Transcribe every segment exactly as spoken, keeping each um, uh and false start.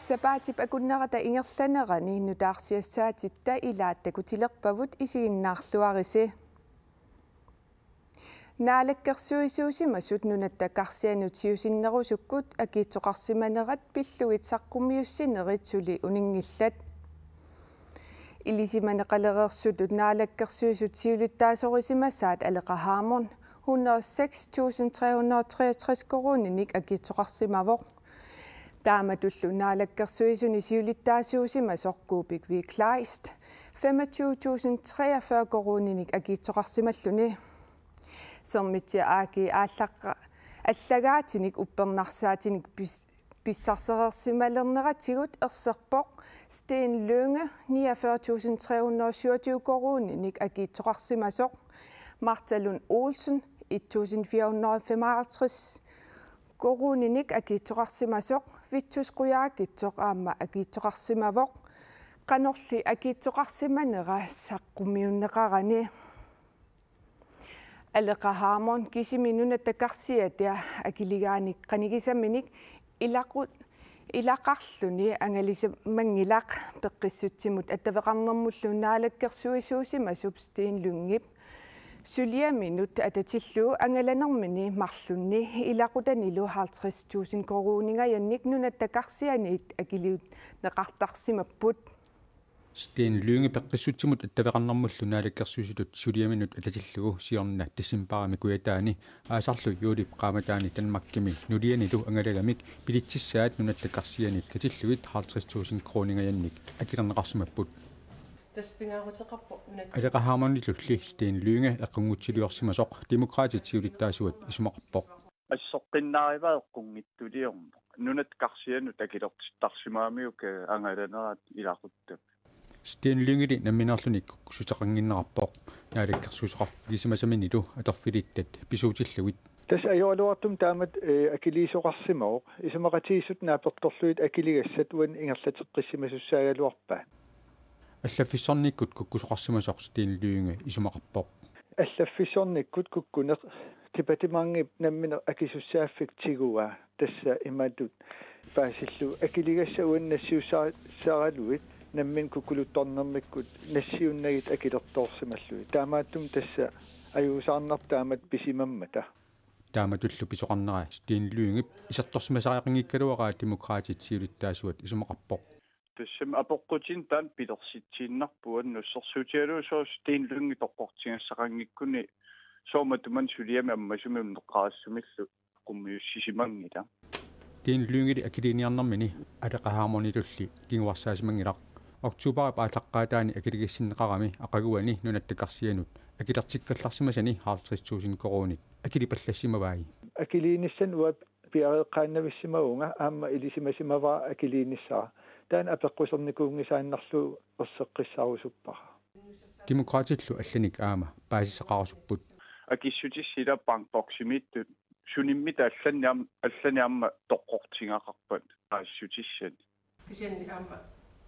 Sapaatip akunnerata ingerlanerani nutaarsiassaatitta ilaat takutilerpavut, isiginnaarluarisi. Naalakkersuisuusimasut Nunatta Karsianut siusinnerusukkut akiitsoqarsimanerat pillugit saqqummiussinerit suli uninngillat. Ilisimaneqalereersutut naalakkersuisut siulittaasorisimasaat Aleqa Hammond hundrede og seks tusind tre hundrede og treogtres koruuninik akiitsoqarsimavoq. Taamatullu naalakkersuisuni siulittaasuusimasoq Kuupik V. Kleist femogtyve tusind treogfyrre koruuninik akiitsoqarsimalluni. Sermitsiaq A/S aallaqa-, allagaatinik uppernarsaatinik pis-, pissarsereersimalerneratigut erserpoq Steen Lynge niogfyrre tusind tre hundrede og syvogtyve koruuninik akiitsoqarsimasoq. Martha Lund Olsen et tusind fire hundrede og femoghalvtreds koruuninik akiitsoqarsimasoq, Vittus Qujaukitsoq aamma akiitsoqarsimavoq, qanorli akiitsoqarsimanera saqqummiunneqarani. Aleqa Hammond kisimi Nunatta Karsiata akiligaanik qanigisaminik ilaqu-, ilaqarluni angalasimanngilaq, peqqissutsimut attaveqarnermullu naalakkersuisuusimasup Steen Lyngep suliaminut atatillugu angalanermini marlunni ilaqutanilu halvtreds tusind koruuningajannik Nunatta Karsianiit akiliunneqartarsimapput. Steen Lynge peqqissutsimut attaveqarnermullu naalakkersuisutut suliaminut atatillugu siorna decembarimi kujataani aasarlu juulip qaammataani Danmarkimi nulianilu angalagamik bilitsissaat Nunatta Karsianiit katillugit halvtreds tusind koruuningajannik akilerneqarsimapput. Tassa pingaaruteqarpoq Nunatta. Aleqa Hammondilulli Steen Lynge eqqunngutsilluarsimasoq Demokraatit siulittaasuat isumaqarpoq. Asseqqinnaarivaat eqqunngitsuliorneq. Nunatta Karsianut akilertittarsimagamiuk, eh, angalaneraat ilaquttat. Steen Lyngeli nammineerluni kukkussuteqannginnerarpoq naalakkersuisoqarfigisimasaminilu atorfilittat pisuutillugit. Tassa ajoraluartumik taamatut, eh, akiliisoqarsimavoq. Isumaqatigiissut naapertorlugit akiligassat uani ingerlateqqissimasussaagaluarpaat. Allaffissornikkut kukkusoqarsimasoq Steen Lynge isumaqarpoq. Allaffissornikkut kukkuneq departementip nammineq akisussaaffik tiguaa, tassa imatut paasillugu akiligassat uani nassiussaagaluit nammineq kukkuluttornermikkut nassiunnagit akilertoorsimallugit. Taamaattumik tassa ajuusaarnartoq taamatut pisimammata. Taamatullu pisoqarnera Steen Lyngep isertorsimasariaqanngikkaluaraa Demokraatit siulittaasuat isumaqarpoq. Tassami apeqqutinik taanna pilersitsiinnarpugut, nussersuutigalugu sooq Steen Lynge toqqortigassaqanngikkuni, soorlu matumani suliami ammasumi unneqqarissumillu saqqummiussisimanngilaq. Steen Lyngeli akiliiniarnermini Aleqa Hammondilulli kinguarsaasimanngilaq. Oktobarip aallaqqaataani akiligassinneqarami aqaguani Nunatta Karsianut akilertikkallarsimasani halvtreds tusind koruunit akilipallassimavai. Akiliinissannut uanga piareeqqaannavissimavunga aamma ilisimasimavara akiliinissara. Taanna apeqqusernikuunngisaannarlugu erseqqissarusuppara. Demokraatillu allanik aamma paasisaqarusupput. Akissutissat ila bankboksimiittut, sunimmi taava allanik aam-, allanik aamma toqqortigaqarpat paasissutissat. Kisianni aamma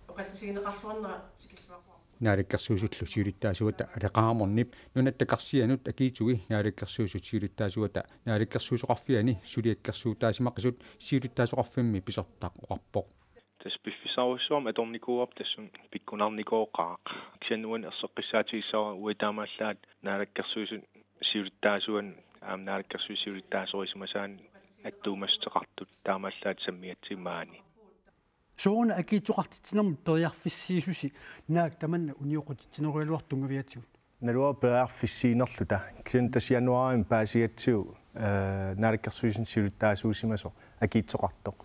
oqallisigineqarluarnera tikilluaqquarput. Naalakkersuisullu siulittaasuata Aleqa Hammondip Nunatta Karsianut akiitsugi naalakkersuisut siulittaasuata naalakkersuisoqarfiani suliakkersuutaasimaqisut siulittaasoqarfimmi pisortaq oqarpoq. Tassa piffissarujussuarmik atornikuuarput tassunga pikkunarnikooqaaq. Kisianni uani erseqqissaatigissavara uagut taamaallaat naalakkersuisut siulittaasuat aamma naalakkersuisut siulittaasorisimasaat attuumassuteqartut taamaallaat sammigatsigu maani. Sooruna akiitsoqartitsinermi periarfissiisusi naak tamanna unioqqutitsinerugaluartoq tunngavigatsigu? Naluara periarfissiinerluta. Kisianni tassa januaarimi paasigatsigu, eh, naalakkersuisuni siulittaasuusimasoq akiitsoqartoq.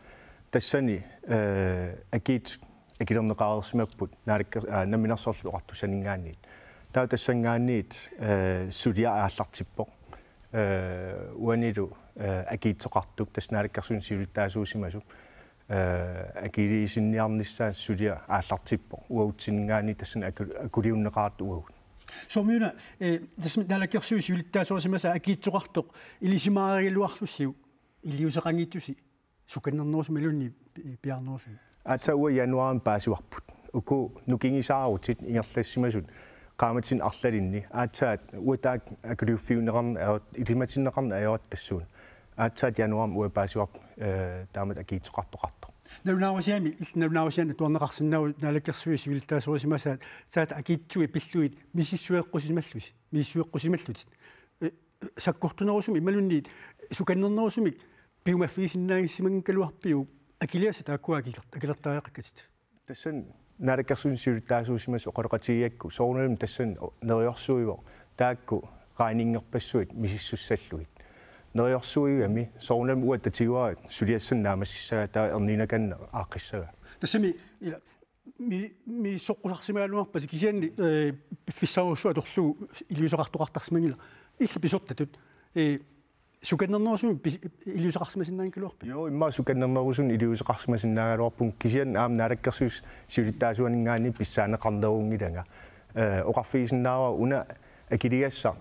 Tassani, eh, akiit- akilerneqareersimapput naalakker-, aa, Namminersorlutik Oqartussaninngaanniit. Taava tassanngaanniit, eh, suliaq aallartippoq. Eh, uanilu, eh, akiitsoqartup tassa naalakkersuisuni siulittaasuusimasup, eh, akiliisinniarnissaa suliaq aallartippoq. Uagutsininngaanniit tassani aku-, akuliunneqartut uagut. Soormi-una, eh, tassa naalakkersuisut siulittaasorisimasaat akiitsoqartoq ilisimaarigaluarlussiuk iliuuseqanngitsusi sukannernerusumiluunniit pi-, piaarnerusumik? Aatsaat uagut januaarimi paasivarput. Uku nukingisaarutit ingerlassimasut qaammatini arlalinni. Aatsaat uagut taakku akuliuffigineqarneq ajor-, ilimatinneqarneq ajoratta tassuuna. Aatsaat januaarimi uagut paasivarput, eh, taamatut akiitsoqartoqartoq. Nalunaarusiami, illit nalunaarusianut atuarneqarsinnaavoq naalakkersuisut siulittaasorisimasaat, saata akitsui pillugit misissueqqusimallusi, misissueqqusimallutit. Eh, sakkortunerusumik imaluunniit sukannernerusumik piumaffigisinnaanngisimanngigaluarpiuk akiligassat taakkua akiler-, akilertariaqakkatit? Tassani naalakkersuisut siulittaasuusimasut oqaloqatigigakku soorunalimi tassani neriorsuivoq taakku regningerpassuit misissussallugit. Neriorsuigami soorunalimi uattatiuaat suliassanik naammassissagaa taava erniinnakkanneq aaqqissagaa. Tassami ila mi-, misissoqqusarsimagaluarpasi kisianni, eh, piffissarujussuaq atorlugu iliuuseqartoqartarsimanngilaq. Illit pisortatut, eh, sukannernerusumik pis-, iliuuseqarsimasinnaanngigaluarpit? Joo, immaqa sukannernerusunik iliuuseqarsimasinnaagaluarpunga kisianni aamma naalakkersuisut siulittaasuaninngaanniit pissaaneqarneruunngilanga. Eh, oqarfigisinnaavara una akiligassaq,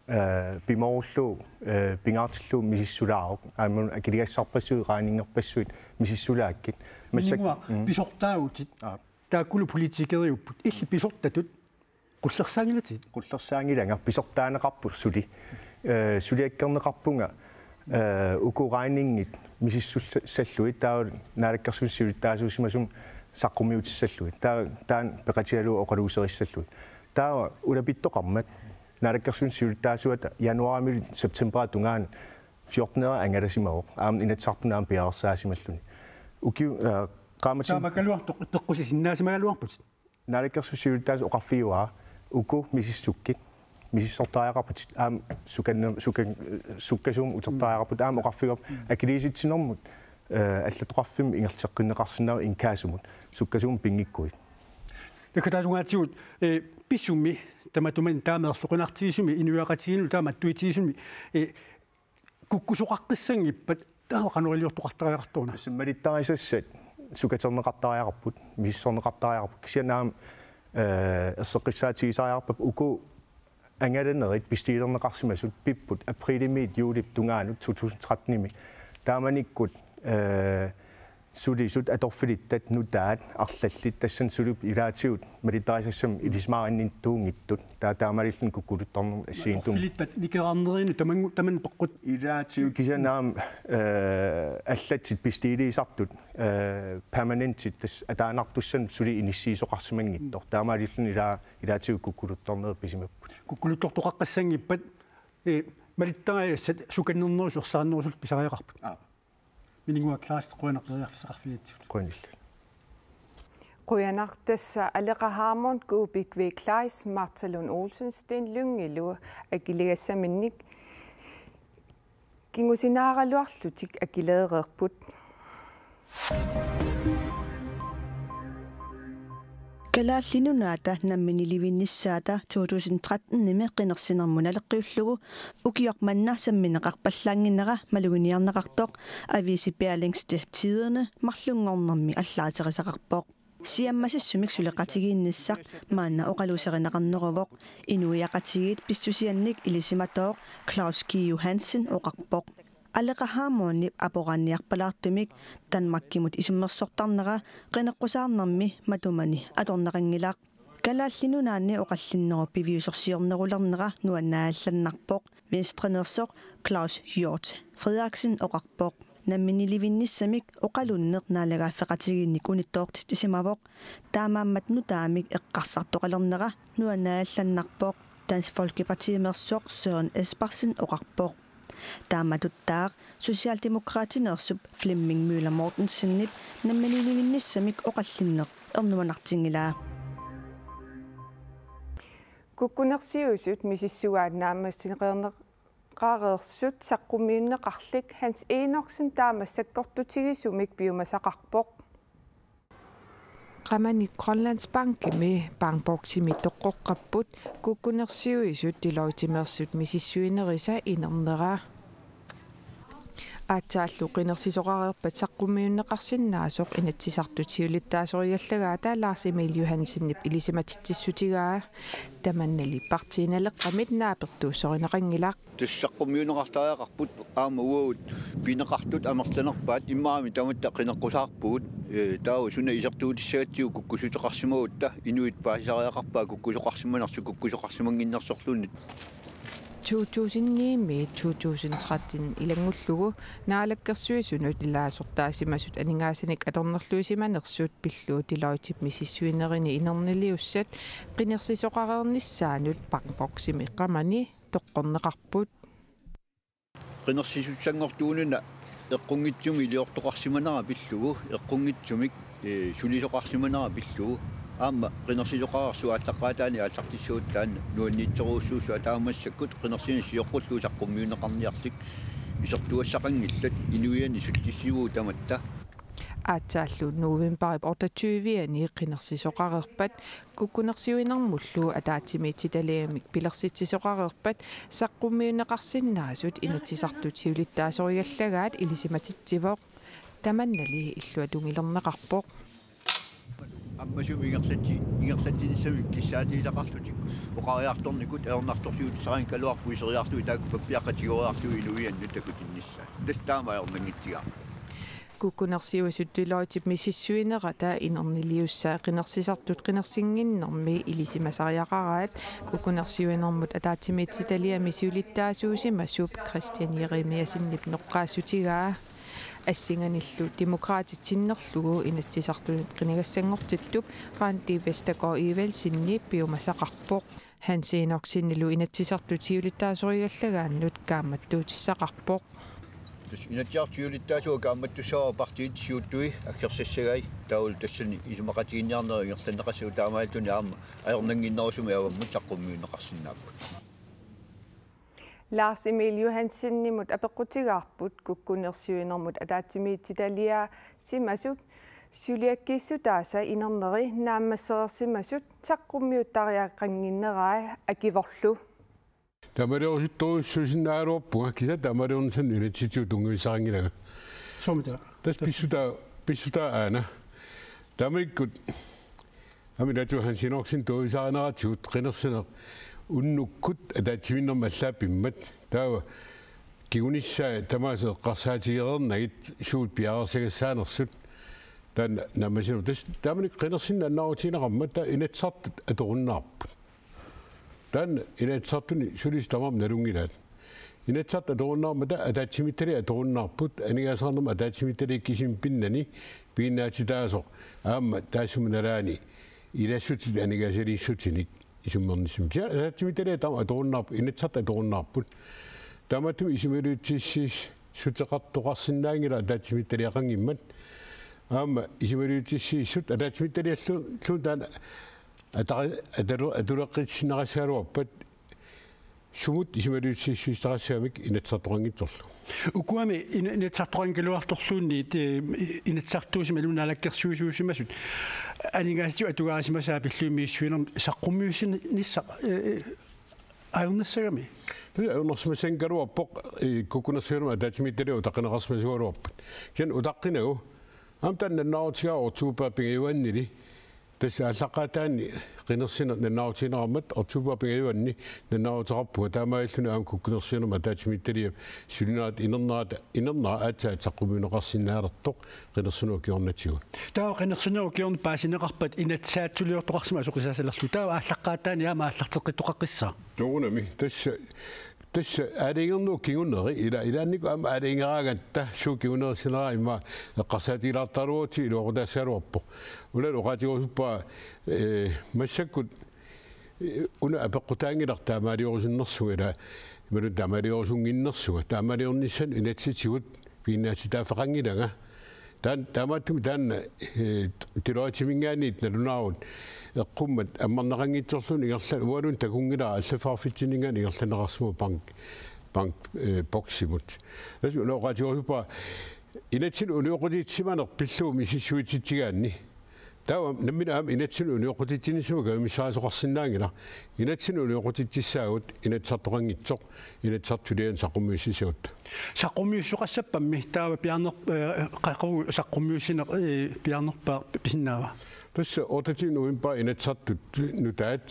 eh, pimoorullugu, eh, pingaartillugu misissulaaruk. Aamma akiligassarpassuit regningerpassuit misissulaakkit. Massak-, Miningua, mm, pisortaavutit. Aap. Taakkulu politikeriupput. Illit pisortatut qullersaanngilatit? Qullersaanngilanga, pisortaaneqarpoq suli. Eh, suliakkerneqarpunga, eh, uku regningit misissussallugit taava naalakkersuisut siulittaasuusimasumik saqqummiutissallugit. Taava taanna peqatigalugu oqaluuserissallugit. Taava ulapittoqarmat naalakkersuisut siulittaasuata januaarimilu septemberip tungaanut fjorten øre angalasimavoq. Aamma Inatsisartuni aamma piareersaasimalluni. Ukiu-, eh, qaammatini taamakaluartoq peqqusisinnaasimagaluarputit. Naalakkersuisut siulittaasut oqarfigaara uku misissukkit, misissortariaqarputit aamma sukanner-, sukan-, sukkasuumik utertariaqarputit aamma oqarfigaarput akiliisitsinermut, eh, allattoqarfimmut ingerlateqqinneqarsinnaavoq inkaasumut sukkasuumik pinngikkuit. Naggataasungaatsigut, eh, pissummi tamatumani taama erloqinartigisumi inuiaqatigiinnut taama attuitigisumi, eh, kukkusoqaqqissanngippat taava qanoq iliortoqartariaqartoq una? Tassa malittarisassat sukaterneqartariaqarput, misissorneqartariaqarput. Kisianni aamma, eh, erseqqissaatigisariaqarparput uku angalanerit bestiilerneqarsimasut pipput aprilimiit juulip tungaanut to tusind tretten-imi. Taamanikkut, eh, sulisut atorfilittat nutaat arlallit tassani suli ilaatigut malittarisassamik ilisimaarinniittuunngitsut. Taava taamaalilluni kukkuluttornermut assigiinngitsunik. Atorfilittat nikerarneriinni tamangu-, tamanna peqqut. Ilaatigut kisianni aamma, eh, allatsit bestiiliisartut, eh, permanentit tassa ataanartussanut suli inissiisoqarsimanngitsoq. Taamaalilluni ilaa-, ilaatigut kukkuluttornerit pisimapput. Kukkuluttortoqaqqissanngippat, eh, malittarisassat sukannernerusut ersarinnerusullu pisariaqarput. Aap. Miningua Kleist, qujanaq periarfissaqarfigigatsigut. Qujanaq. Qujanaq, tassa Aleqa Hammond, Kuupik V. Kleist, Martha Lund Olsen, Steen Lynge-lu akiligassaminnik kingusinaaraluarlutik akileereerput. Kalaallit Nunaata namminiilivinnissaata to tusind tretten-imi qinersinermut naleqqiullugu ukioq manna sammineqarpallaannginnera maluginiarneqartoq aviisi Berlingske Tidende marlunngornermi allaaserisaqarpoq. Siammasissumik suleqatigiinnissaq maanna oqaluuserineqarneruvoq, inuiaqatigiit pissusiannik ilisimatooq Claus G. Johansen oqarpoq. Aleqa Hammondip aporaanniarpalaartumik Danmarkimut isummersortarnera qineqqusaarnermi matumani atorneqanngilaq. Kalaallit Nunaanni oqallinnerup piviusorsiornerulernera nuannaallannarpoq Venstreneersoq Claus Hjort Frederiksen oqarpoq. Namminiilivinnissamik oqalunneq naalagaaffeqatigiinnik unittoortitsisimavoq. Taamaammat nutaamik eqqarsartoqalernera nuannaallannarpoq, Dansk Folkepartimeersoq Søren Espersen oqarpoq. Taamatuttaaq Socialdemokratineersup Flemming Møller Mortensenip namminiilivinnissamik oqallinneq ernumanartinngilaa. Kukkunersiuisut misissugaat naammassineqareersut saqqummiunneqarlik Hans Enoksen taama sakkortutigisumik piumasaqarpoq. Qamani Grønlandsbankimi bankboksimi toqqoqqapput kukkunersiuisut Deloittemeersut misissuinerisa inernera. Aatsaallu qinersisoqareerpat saqqummiunneqarsinnaasoq Inatsisartut siulittaasorigallagaata Lars Emil Johansenip ilisimatitsissutigaa. Tamannali Partii Naleqqamit naapertuussorineqanngilaq. Tassa saqqummiunneqartariaqarput aamma uagut pineqartut amerlanerpaat, immaqa tamatta qineqqusaarpugut, ee, taava suna isertuutissagatsigu kukkussuteqarsimagutta, inuit paasisariaqarpaat kukkusoqarsimanersut kukkusoqarsimannginnersorluunniit. to tusind ni-mi to tusind tretten ilanngullugu Naalakkersuisunut ilaasortaasimasut aningaasanik atornerluisimanersut pillugu Deloittep misissuinerini inerniliussat qinersisoqareernissaannut bankboksimi qamani toqqorneqarput. Qinersisussanngortuununa eqqunngitsumik iliortoqarsimanera pillugu, eqqunngitsumik, ee, sulisoqarsimanera pillugu, aamma qinersisoqareersut aallaqqaataani aallartissagut taanna nuanniitsorujussuussaaq. Taava massakkut qinersineq sioqqullugu saqqummiunneqarniarlik isertuassaqanngillat, inuianni sullissivugut tamatta. Aatsaallu novembarip otteogtyve-ani qinersisoqareerpat kukkunersiuinermullu ataatsimiititaliamik pilersitsisoqareerpat saqqummiunneqarsinnaasut Inatsisartut siulittaasorigallagaat ilisimatitsivoq. Tamannali illuatungilerneqarpoq. Ammasumik ingerlati-, ingerlatsinissamik kissaatigisaqarlutik oqariartornikut ajornartorsiutissaqanngikkaluarpoq iseriarlugit taakku pappiaqqat tigoriarlugit inuiannut takutinnissaat. Tassa taama ajornanngitsigaarput. Kukkunersiuisut Deloittep misissuinerata inerniliussai qinersisartut qinersinnginnermi ilisimasariaqaraat kukkunersiuinermut ataatsimiititaliami siulittaasuusimasup Kristian Jeremiassenip noqqaassutigaa. Assinganillu Demokraatit sinnerlugu Inatsisartunut qinigassanngortittup Randi Vestergaard Evaldsenip piumasaqarpoq. Hans Enoksenillu Inatsisartut siulittaasorigallagaannut kaammattuutissaqarpoq. Tassa Inatsisartut siulittaasuat kaammattussavara partiit siuttui aggersassagai, taavalu tassani isumaqatigiinniarnerat ingerlanneqassaaq, taamaalilluni aamma ajornannginnerusumik avammut saqqummiunneqarsinnaapput. Lars Emil Johansenimut apeqqutigaarput kukkunersiuinermut ataatsimiititaliaasimasut suliakkiissutaasa inerneri naammassereersimasut saqqummiuttariaqannginnerai akivorlu. Taamaaliorusuttorujussuusinnaagaluarpunga, kisianni taamaaliornissamut inatsisitigut tunngavissarinngilanga. Suummi taava? Tassa pissutaa, pissutaa aana. Taamanikkut aamma ilaatigut Hans Enoksen tunngavisaarineratigut qinersineq unnukkut ataatsimiinnermi allaat pimmat. Taava kingunissai tamaasa eqqarsaatigereernagit suut piareersagassaanersut. Taanna naammassineq. Tassa taamani qinersineq nalunaarutigineqarmat taava Inatsisartut atorunnaarput. Taanna Inatsisartuni sulisut tamarmik nalunngilaat. Inatsisartut atorunnaarmata ataatsimiititaliat atorunnaarput, aningaasaqarnermut ataatsimiititaliap kisimi pinnani piginnaatitaasoq aamma taassuma nalaani ilassutinik aningaasaliissutinik isummernissamik. Kisianni ataatsimiititaliat tamarmik atorunnaarput, Inatsisartut atorunnaarput. Taamaattumik isumaliutsissutissuteqartoqarsinnaanngilaq ataatsimiititaliaqanngimmat. Aamma isumaliutsissutissutissutit ataatsimiititaliallu-, -lluunniit taanna atari-, atalu-, atuleqqissinneqassagaluarpat sumut isumaliutsissutissuteqassagamik Inatsisartoqanngitsorlu. Ukuami ina-, Inatsisartoqanngikkaluartorluunniit, ee, Inatsisartuusimasut, Naalakkersuisuusimasut aningaasatigut atugarisimasaat pillugit misissuinermi saqqummiussinissaq, ee, ee, ajornassagami? Tassa ajornarsimassanngikkaluarpoq, ee, kukkunersiuinermut ataatsimiititaliaq utaqqineqarsimasuugaluarpat. Kisianni utaqqinagu aamma taanna nalunaarutigaara oktoberip pingajuannili. Tassa aallaqqaataani qinersineq nalunaarutigineqarmat oktoberip pingajuanni nalunaaruteqarpunga, taamaalilluni aamma kukkunersiuinermut ataatsimiititaliap sulinerata inernerata, inernera aatsaat saqqummiunneqarsinnaalersoq qinersinerup kingornatigut. Taava qinersinerup kingorna paasineqarpat Inatsisartuliortoqarsimasoq qisaasalerlugu. Taava aallaqqaataani aamma aallarteqqittoqaqqissaaq. Soorunami. Tassa, tassa aalajangernerup kinguneri, ila, ilaannikkut aamma aalajangeraangatta suut kinguneersineraa immaqa eqqarsaatigilaartaraluarutsigu iluaqutaassagaluarpoq. Una oqaatigerusuppara, ee, massakkut, ee, una apeqqutaanngilaq taamaaliorusunnersunga, ila imaluunniit taamaaliorusunnginnersunga, taamaaliornissamut inatsisitigut piginnaatitaaffeqanngilanga. Taan-, taamaattumik taanna, ee, Deloitteminngaanniit nalunaarut eqqummat ammarneqanngitsorluunniit ingerla-, uangaluunniit takunngilara allaffeqarfitsinninngaanniit ingerlanneqarsimavoq bank, bank, ee, boksimut. Tassa una oqaatigerusuppara inatsinnut unioqqutitsisimaneq pillugu misissuititsigaanni. Taava nammineq aamma inatsinnut unioqqutitsinissamut kajumissarisoqarsinnaanngilaq. Inatsinnut unioqqutitsissaagut Inatsisartoqanngitsoq, Inatsisartut suliaannik saqqummiussissagutta. Saqqummiussoqassappammi taava piaarner-, ee, qaqugu saqqummiussineq, ee, piaarnerpaaq pisinnaava? Tassa otteogtyvende november Inatsisartut nutaat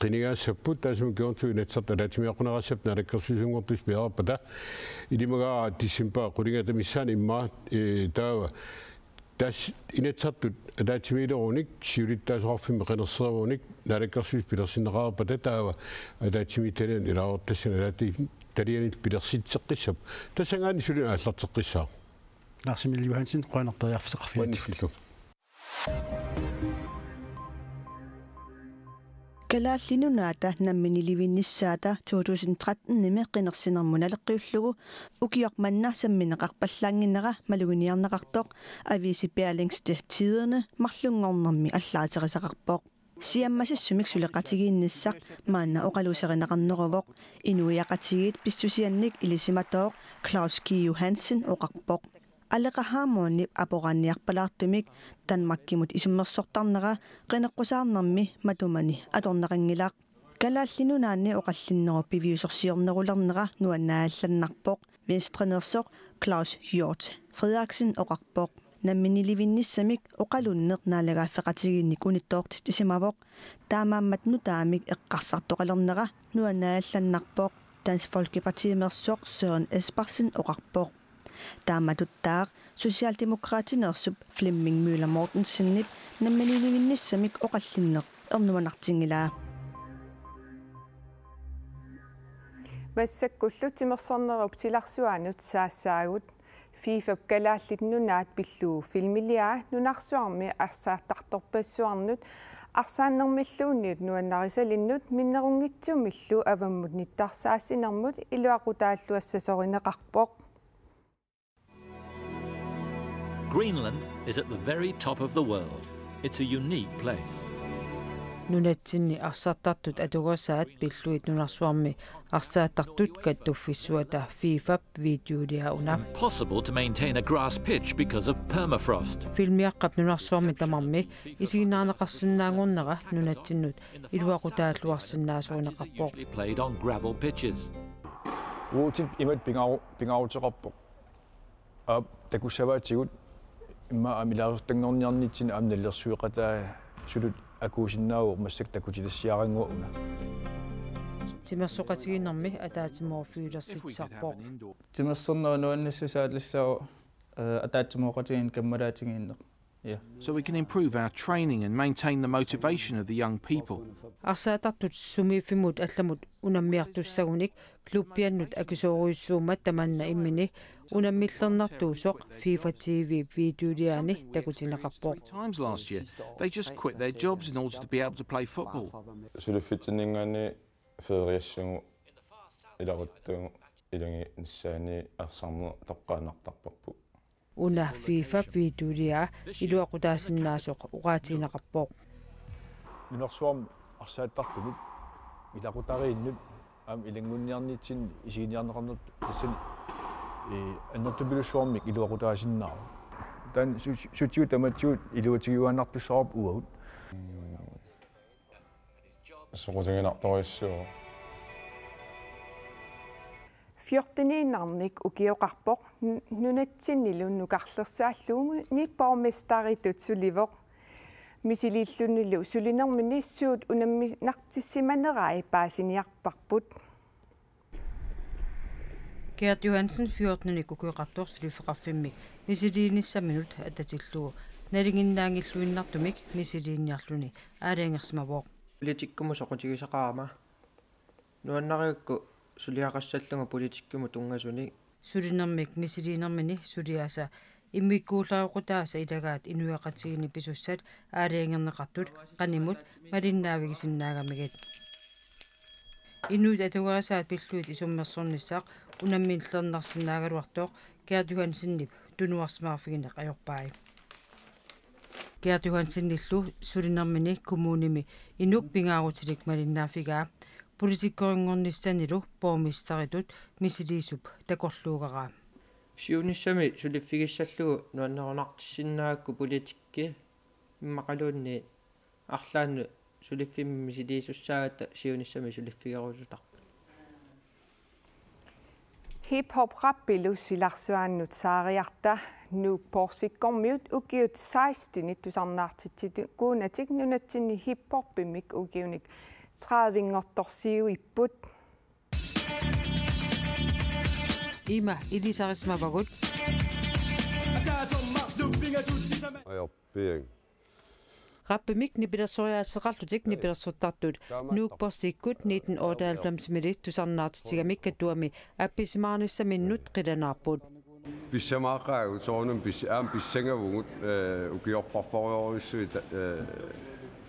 qinigaassapput, taassuma kingornatigut Inatsisartut ataatsimiiaqquneqassapput naalakkersuisunngortut piareerpata. Ilimagaara december qulingiluata missaani immaqa, ee, taava Tassa Inatsisartut ataatsimiilerunik siulittaasoqarfimmi qinersisarnerunik naalakkersuisut pilersinneqarpata taava ataatsimiititaliani ilaasortassani ataatsimiititalianit pilersitseqqissaaq. Tassanngaanniit suli aallarteqqissaaq. Lars Emil Johansen, qujanaq periarfissaqarfigatsigut. Qujanaq. Kalaallit Nunaata namminiilivinnissaata to tusind tretten-imi qinersinermut naleqqiullugu ukioq manna sammineqarpallaannginnera maluginiarneqartoq aviisi Berlingske Tidende marlunngornermi allaaserisaqarpoq. Siammasissumik suleqatigiinnissaq maanna oqaluuserineqarneruvoq inuiaqatigiit pissusiannik ilisimatooq Claus G. Johansen oqarpoq. Aleqa Hammondip aporaanniarpalaartumik Danmarkimut isummersortarnera qineqqusaarnermi matumani atorneqanngilaq. Kalaallit Nunaanni oqallinnerup piviusorsiornerulernera nuannaallannarpoq, Venstreneersoq Claus Hjort Frederiksen oqarpoq. Namminiilivinnissamik oqalunneq naalagaaffeqatigiinnik unittoortitsisimavoq. Taamaammat nutaamik eqqarsartoqalernera nuannaallannarpoq, Dansk Folkepartimeersoq Søren Espersen oqarpoq. Taamatuttaaq Socialdemokratineersup Flemming Møller Mortensenip namminiilivinnissamik oqallinneq ernumanartinngilaa. Massakkullu timersornerup silarsuaanut saassaagut. FIFA-p Kalaallit Nunaat pillugu filmiliaa nunarsuarmi arsaattartorpassuarnut arsaannermilluunniit nuannarisalinnut minnerunngitsumillu avammut nittarsaassinermut iluaqutaalluassasorineqarpoq. Greenland is at the very top of the world. It's a unique place. Nunatsinni arsaattartut atugasaat pillugit nunarsuarmi arsaattartut kattuffissuata FIFA-p videoliaa una. Impossible to maintain a grass pitch because of permafrost. Filmiaqqap nunarsuarmi tamarmi isiginnaarneqarsinnaanngornera nunatsinnut iluaqutaalluarsinnaasorineqarpoq. Usually played on gravel pitches. Uagut imatut pingaaru-, pingaaruteqarpoq. Aap, takussavaatigut immaqa aamma ilaasortanngorniarnitsinni aamma nalilersueqataasutut akuusinnaavoq massakkut takutitassiaraannguaq una. Timersoqatigiinnermi ataatsimoorfiulersitsisarpoq. Timersornerup nuannissaa tassa, eh, ataatsimooqatigiinneq kammalaatigiinneq. Ja. So we can improve our training and maintain the motivation of the young people. Arsaattartut sumiiffimmut allamut unammiartussagunik klubbiannut akisoorujussuummat tamanna immini unammillernartuusoq FIFA T V videoliaani takutineqarpoq. Three times last year, they just quit their jobs in order to be able to play football. Suliffitsinninngaanniit feeriassagut ilaquttakka ilagiinnissaanni arsarneq toqqaannartarparput. Una FIFA videoliaa iluaqutaasinnaasoq oqaatigineqarpoq. Nunarsuarmi arsaattartunut ilaqutariinnut aamma ilanngunniarnitsinni isiginiarneqarnertut tassani, eh, annertupilussuarmik iluaqutaasinnaavoq. Taanna su-, sutigut tamatigut iluatigiuaannartussaavarput uagut. Soqutiginartorujussuuvoq. Fjorteniinnarnik ukioqarpoq n-, nunatsinnilu nukarlersaalluunniit borgmesteritut sulivoq. Misiliillunilu sulinermini suut unamminartissimanerai paasiniarparput. Gert Johansen fjortenik ukioqartoq suliffeqarfimmi misiliinissaminut atatillugu nalinginnaanngilluinnartumik misiliiniarluni aalajangersimavoq. Politikkikkut soqutigisaqarama. Nuannarigakku suliaqassallugu politikkimut tunngasunik. Sulinermik misiliinermini suliaasa immikkuullaqqutaasa ilagaat inuiaqatigiinni pisussat aalajangerneqartut qanimut malinnaavigisinnaagamigit. Inuit atugarisat pillugit isummersornissaq unammillernarsinnaagaluartoq Gert Johansenip tunuarsimaarfigineq ajorpai. Gert Johansenillu sulinermini kommunimi inuk pingaarutilik malinnaaffigaa, politikerinngornissanilu borgmesteritut misiliisup takorluugaraa. Siunissami suliffigissallugu nuannerunartissinnaagakku politikki immaqaluunniit arlaannut suliffimmi misiliisussaagatta siunissami suliffigerusutarput. Hip-hop rappilu silarsuaannut saariarta Nuuk Poorsikkormiut ukiut sekstenit tusarnaartitsikuunatik nunatsinni hip-hoppimik ukiunik tredivinngortorsiuipput. Ima ilisarisimavagut. Ajorpiaq. Rappimik nipilersoriaateqarlutik nipilersortartut Nuuk Borsikkut nitten otteoghalvfemsimiilli tusarnaartitsigamik Katuami appisimaarnissaminnut qilanaarput. Pissamaaqaagut soorunami pis-, aamma pissangavugut, eh, ukiorparparujorujussuit, eh,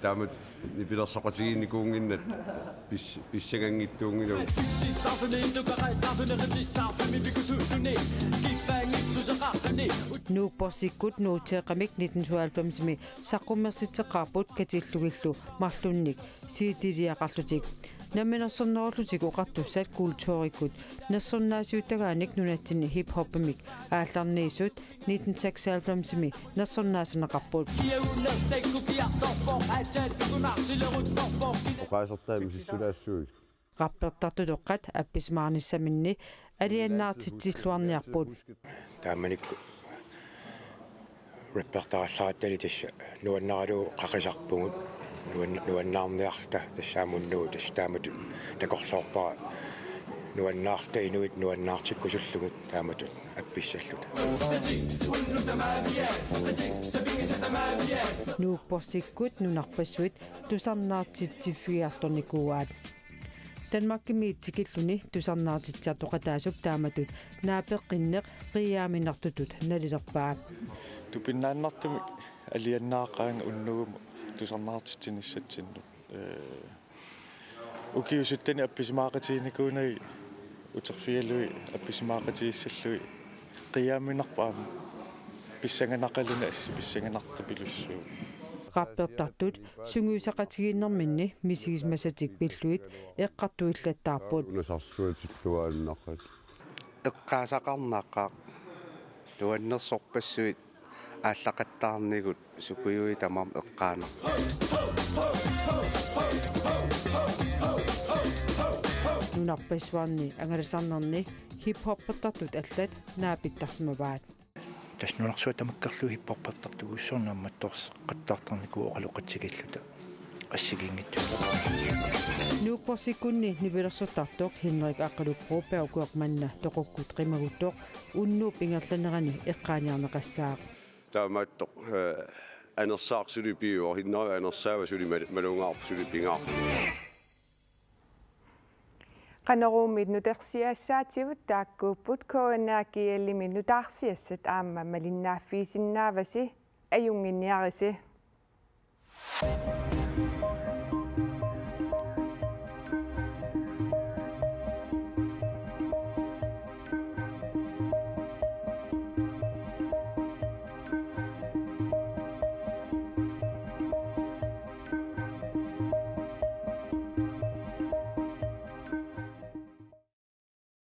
taamatut nipilersoqatigiinnikuunnginnatta pis-, pissanganngitsuunngilagut. Nuuk Borsikkut nuuteeqqamik nitten syvoghalvfemsimi saqqummersitseqqaarput katillugillu marlunnik C D-liaqarlutik. Namminersornerullutik oqartussat kulturikkut nersornaasiuttagaannik nunatsinni hip-hopimik aallarniisut nitten seksoghalvfemsimi nersornaasaneqarput. Oqaasertai misissulaassuit. Rappertartut oqat appisimaarnissaminni alianaartitsilluarniarput. Taamanikkut rappertarallarattali tassa nuannaralugu qaqisarpugut, nuan-, nuannaarniarluta tassa aamma unnugu tassa taamatut takorloorpara nuannaarluta inuit nuannaartikkusullugit taamatut appissalluta. Nuuk Borsikkut nunarpassuit tusarnaartitsiffigiartornikuuaat. Danmarkimiit tikilluni tusarnaartitsisartoqataasup taamatut naapeqqinneq qiiaaminartutut nalilerpaa. Tupinnaannartumik alianaaqaanga unnugumut tusarnaartitsinissatsinnut. Ee, ukiut syttenit appisimaaqatiginikuunagit uterfigalugit appisimaaqatigissallugit qiiaaminarpoq aamma pissanganaqaluni assut pissanganartupilussuuvoq. Rappertartut sungiusaqatigiinnerminni misigisimasatik pillugit eqqartuillattaarput. Una sarsuatilluaannaqaat. Eqqaasaqarnaqaaq nuannersorpassuit aallaqattaarnigut sukujuit tamarmik eqqaanarput. Nunarpassuarni angalasarnerni hip-hoppertartut allat naapittarsimavaat. Tassa nunarsuaq tamakkerlugu hip-hoppertartuguussuarnik naammattoorseqqattaartarnikuuvoq oqaloqatigiilluta assigiinngitsunik. Nuuk Borsikkunni nipilersortartoq Henrik Aqqalup Broberg ukioq manna toqukkut qimaguttoq unnuup ingerlanerani eqqaaniarneqassaaq. Taamaattoq, eh, anersaaq suli piuvoq, Hinnarup anersaava suli mal-, malugaarpoq suli pingaarpoq. Qanoruumit nutersiassaativut taakkuupput. K N R G L-imi nutaarsiassat aamma malinnaaffigisinnaavasi, ajunnginniarisi.